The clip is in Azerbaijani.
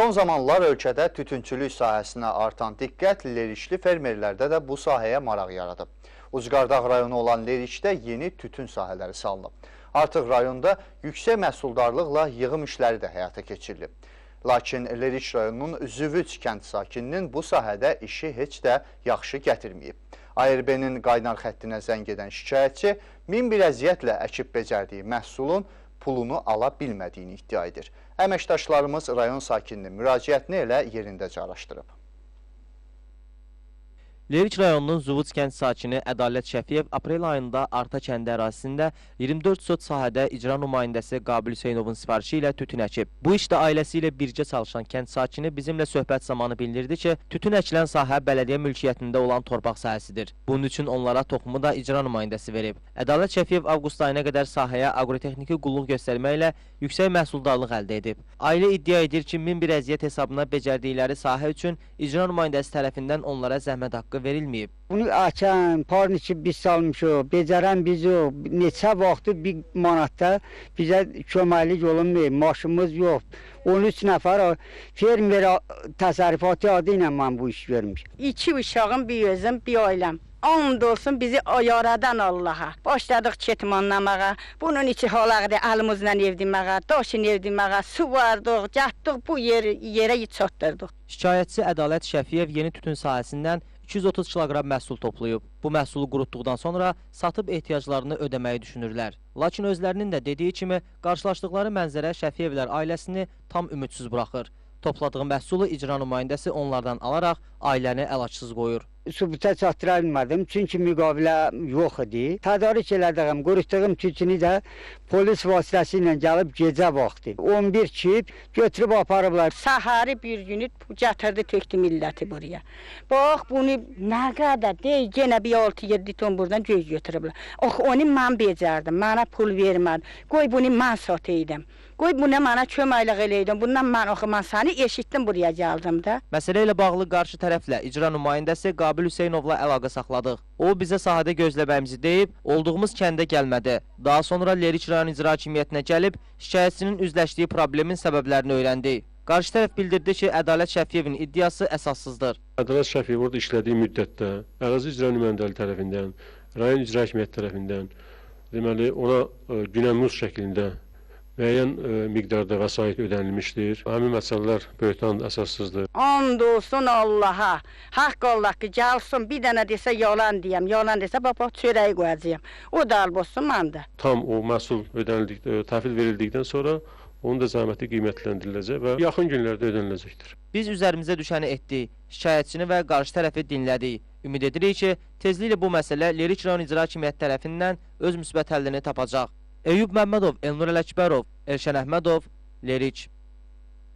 Son zamanlar ölkədə tütünçülük sahəsinə artan diqqət Lerikli fermerlərdə də bu sahəyə maraq yaradıb. Ucqardağ rayonu olan Lerikdə yeni tütün sahələri salınıb. Artıq rayonda yüksək məhsuldarlıqla yığım işləri də həyata keçirilib. Lakin Lerik rayonunun Züvüc kənd sakininin bu sahədə işi heç də yaxşı gətirməyib. ARB-nin qaynar xəttinə zəng edən şikayətçi min bir əziyyətlə əkib becərdiyi məhsulun pulunu ala bilmədiyini iddia edir. Əməkdaşlarımız rayon sakininin müraciətini elə yerindəcə araşdırıb. Lerik rayonunun Züvüc kənd sakini Ədalət Şəfiyev aprel ayında Arta kəndi ərazisində 24 sot sahədə icra nümayəndəsi Qabil Hüseynovun sifarişi ilə tütün əkib. Bu işdə ailəsi ilə bircə çalışan kənd sakini bizimlə söhbət zamanı bildirdi ki, tütün əkilən sahə bələdiyyə mülkiyyətində olan torpaq sahəsidir. Bunun üçün onlara toxumu da icra nümayəndəsi verib. Ədalət Şəfiyev avqust ayına qədər sahəyə aqrotexniki qulluq göstərməklə yüksək məhsuldarlıq əldə edib. Ailə iddia edir ki, min bir əziyyət hesabına becərdikləri sahə üçün icra nümayəndəsi tərəfindən onlara zəhmət haqqı verilməyib. Bunu əkən, parniki biz salmışıq, becərən biz yox. Neçə vaxtı bir manatda bizə köməklik olunmayıb, maşımız yox. 13 nəfər fermer təsərrüfatı adı ilə mən bu iş vermişim. 2 uşağım, bir özüm, bir ailəm. And olsun bizi yaradan Allaha. Başladıq çetmanlamağa, bunun içi halaqdı əlimizlə evdirməyə, daşın evdirməyə, su vardıq, gəldik bu yerə çatdırdıq. Şikayətçi Ədalət Şəfiyev yeni tütün sahəsindən 230 kiloqram məhsul toplayıb. Bu məhsulu qurutduqdan sonra satıb ehtiyaclarını ödəməyi düşünürlər. Lakin özlərinin də dediyi kimi qarşılaşdıqları mənzərə Şəfiyevlər ailəsini tam ümidsiz buraxır. Topladığı məhsulu icra nümayəndəsi onlardan alaraq ailəni əlacısız qoyur. Sübuta çatdıra bilmədim, çünki müqavilə yox idi. Tədarük elədiyim, qurutduğum tütünü də polis vasitəsilə gəlib gecə vaxtı 11 kip götürüb aparıblar. Səhəri bir günü gətirdi, tökdü milləti buraya. Bax, bunu nə qədər deyil, yenə bir 6-7 ton buradan göz götürüblər. Ox, onu mən becərdim, mənə pul vermədi. Qoy bunu mən sataydım. Qoy buna mənə köməklik eləydim. Bundan mən oxu, mən səni eşitdim, buraya gəldim də. Məsələ ilə bağlı qarşı tərəflə icra nümayəndəsi Qabil Hüseynovla əlaqə saxladıq. O bizə sahədə gözləməyimizi deyib, olduğumuz kəndə gəlmədi. Daha sonra Lerik rayon icra hakimiyyətinə gəlib, şikayətçinin üzləşdiyi problemin səbəblərini öyrəndi. Qarşı tərəf bildirdi ki, Ədalət Şəfiyevin iddiası əsassızdır. Ədalət Şəfiyev orada işlədiyi müddətdə ərazi icra nümayəndələri tərəfindən, rayon icra hakimiyyəti tərəfindən, deməli ona günəmuz şəklində müəyyən miqdarda vəsait ödənilmişdir. Həmin məsələlər böhtan əsassızdır. And olsun Allaha, haqq Allah ki, gəlsin, bir dənə desə yalan deyəm, yalan desə, bax, çörəyi qoyacağam. O da alıb olsun, mən də. Tam o məhsul ödənildikdən, təhvil verildikdən sonra onun da zəhməti qiymətləndiriləcək və yaxın günlərdə ödəniləcəkdir. Biz üzərimizə düşəni etdik, şikayətçini və qarşı tərəfi dinlədik. Ümid edirik ki, tezliklə bu məsələ Lerik rayon icra hakimiyyəti tərəfindən öz müsbət həllini tapacaq. Eyyub Məmmədov, Elnur Ələkbərov, Elşən Əhmədov, Lerik.